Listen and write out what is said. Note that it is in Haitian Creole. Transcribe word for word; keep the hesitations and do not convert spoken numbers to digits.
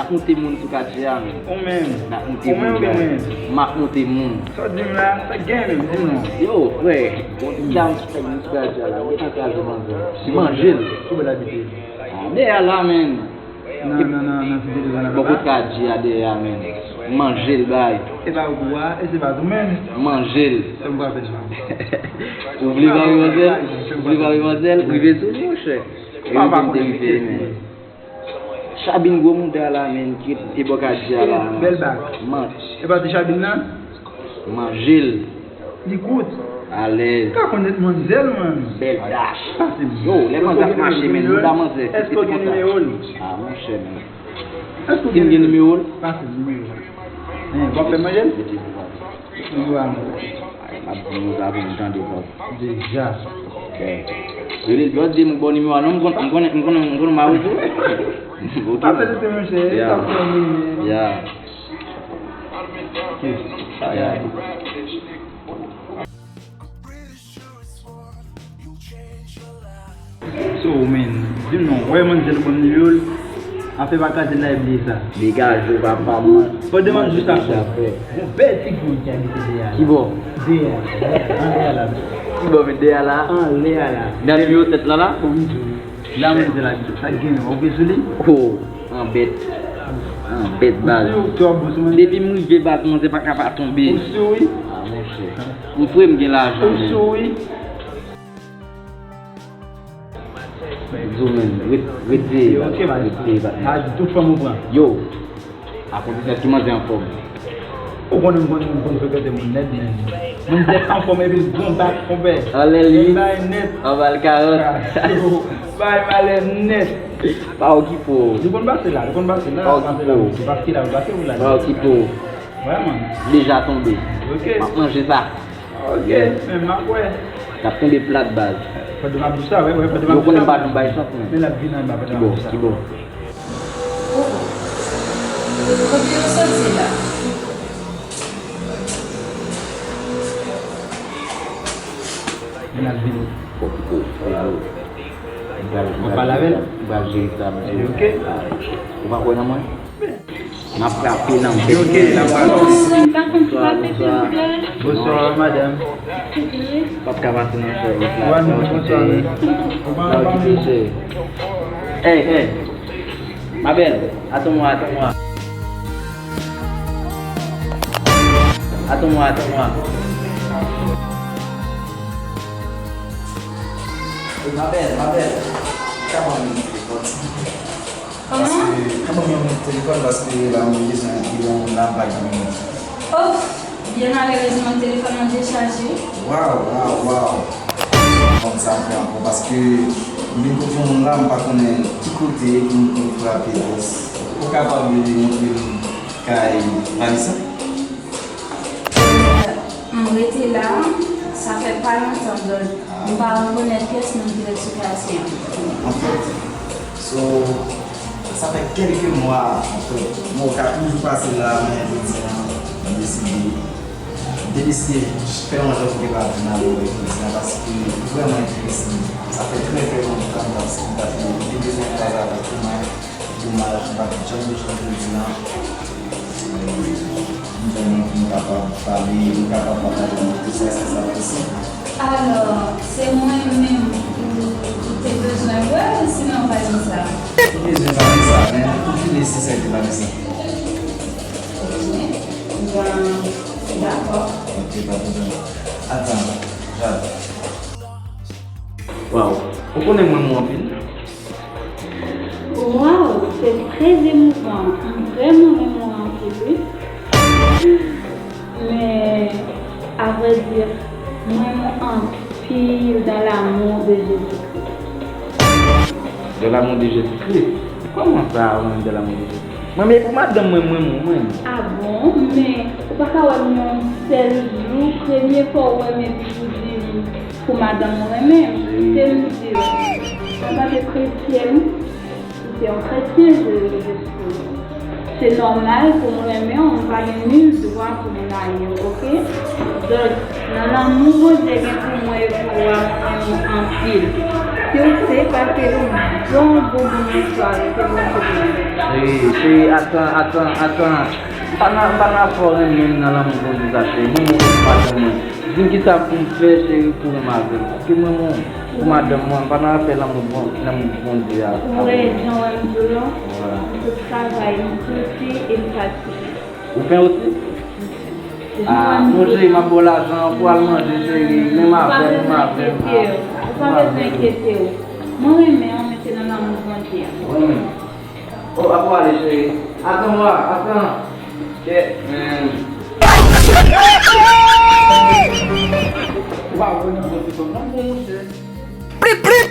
Moute moun sou katye a, men. Ou menm? N ap moute moun, oubyen mwen? M ap moute moun. Sa w di m la, sa k gen menm, di m non. Yo, frè, bon, ti dam ki fè moun sou katye a la, yo pa kraze manzè. Manje l. Ki bò l abite? Ah, dèyè a la, men. Nan, nan, nan, nan site de Zanavèt la? Bò kote katye a dèyè a, men. Manje l, bay. E pa ou a, e se pa tou menm? Manje l. Sa m pral fè, Jean? Ou vle bare manzè? Ou vle bare manzè? Rive sou li, monchè. Rive, rive, men. Chabin gwo mouda la, men, ki te bò katye a la. Bèl bak. Man. E pa ti Chabin nan? Manje l. Li kout. Alèz. Ka konèt manzè l, man. Bèl dash. Pase m. Yo, lè manzè ap mache, men, mouda manzè. Èske w gen nimewo l? Ah, monchè, men. Èske w gen nimewo l? Pase m nimewo l. Hein, w ap fè manje l? Nimewo a non. M ap di nou sa pou nou tande, bro. Deja. Ok. Rele l, bro, di m bon nimewo a non, m konn, m konn, m konn, m konn mawouzo. Ok. Apre se monchè, e sa pou mwen. Yeah. Ok. Yeah. So, men, di m non, wè manzè l ban m nimewo l, afè pa kraze l la, e bliye sa. Degaje w, papa, man. Fò demann jis sa. Gon bèl figi moun ki abite dèyè a la. Ki bò? Dèyè a, dèyè a, anlè a la. Ki bò, men dèyè a la? Anlè a la. Nan nimewo sèt la, la? Bon, m di w. La manzè la, sa k gen, w ap sou li? Oh, anbèt. Anbèt, baz. Ou si w twò bon sou manzè? Depi m rive, baz, manzè pa ka pa tonbe. Ou si w, wi? Ah, monchè. M fre m gen lajan, men. Ou si w, wi? Di w menm, ret, ret veye, baz, ret veye, baz. Sa di tout fanm ou pran. Yo, akoz de sa ki manzè anfòm. Ou konnen m konn, m konn frekante moun nèt, men manzè anfòm epi l gon bak, konpè. Anlè li, bay nèt. Anba l karant. Bay malè nèt. Pa okipe w. Li konn pase la, li konn pase la. Pa okipe w. Se paske la, l pase ou la. Pa okipe w. Vrèman. Deja tonbe. Ok. M ap manje sa. Ok, men m ap wè. L ap tonbe plat, baz. Fò de m ap di sa, wè, wè, fò de m ap di sa. Yo konnen m pa janm bay chans, men. Men l ap vin anba, fò de m ap di sa. Ki bò, ki bò? Oh. Kote yo soti la? Men l ap vin. Fò ki bò, fò ki bò. M pral, m pral, m pral jere sa, m jere sa. Ok. Ou pa kwè nan mwen? M ap frape nan bèk. Ok, n ap frape. Bonswa, bonswa. Bonswa, madanm. P ap ka pase nan chè la. Sa w koute? Sa w kite chè? Hey, hey. Ma belle, attends-moi, attends-moi. Attends-moi, attends-moi. Ma belle, ma belle. Ka ban mwen telefòn? Kòman? Paske, ka ban mwen telefòn paske la mwen bezwen ekri yon lapak pou mwen. Oh, byen malerezman telefòn nan dechaje. Waw, waw, waw. Fòm sa pran ankò paske m vin kote yon moun la, m pa konnen ki kote pou m, pou m frape. Ou kapab montre m kay Vanessa? M rete la, sa fè pa lontan, donk, m pa rekonèt pyès moun ki ret sou kay sou mwen. Anfèt, so, sa fè kèlke mwa, anfèt, mwen ka toujou pase la, men jodi a, mwen deside, m te deside fè yon jan pou te ka vin avè w jodi a, paske vrèman enterese m. Sa fè trè, trè lontan, paske m ta te, m te bezwen kwaze avèk ou, men domaj, m pa t janm gen chans jodi a. M konnen nou kapab pale, nou kapab pataje tout sa, èske sa posib? Alò, se mwen menm ou, ou te bezwen wè, sinon Vanessa? Ou bezwen Vanessa, men ou vini si se te Vanessa. Ok. Ben, dakò. Ok, pa pwoblèm. Atan, Jad. Waw, ou konnen m renmen w anpil. Waw, se trè emouvan. M vrèman renmen w anpil, wi. Men, avrèdi, m renmen w anpil dans l'amour de Jésus-Christ. Dans l'amour de Jésus-Christ? Kòman sa, renmen dans l'amour de Jésus-Christ? Mwen, men pou madanm mwen, mwen, mwen, mwen. Ah bon? Men, ou pa ka wè m yon sèl jou, premye fwa ou wè m epi ou di m pou madanm ou renmen m. Se m di w. Antanke kretyèn, ou se yon kretyen, je, je, se nòmal pou m renmen w, m pa gen nil dwa pou m rayi w, oke? Donk, nan lanmou Bondye gen pou mwen e pou ou a, m renmen w anpil. Yo se pa ke yon bon bon bon istwa ke mwen te konn. Cheri, cheri, atan, atan, atan. M pa nan, m pa nan afè w renmen m nan lanmou Bondye sa, cheri. Mwen, mwen, mwen, madanm mwen. Di m kisa pou m fè, cheri, pou renmen avè m. Paske mwen, mwen, pou madanm mwen, m pa nan afè lanmou bon, lanmou Bondye a. Ou wè, jan wè m di w lan, m sot travay, m soti e m pati. Ou fen osi? Ah, mon cheri, m ap ba w lajan pou al manje, cheri. Menm avè m, menm avè m. Ou pa bezwen enkyete w. Mwen renmen w, men se nan lanmou Bondye a. Ou renmen m? Oh, ap pale, cheri. Atan mwa, atan. Kèt, men. Ou pa wè nan bon ti kòm nan bon, monchè. Plip, plip!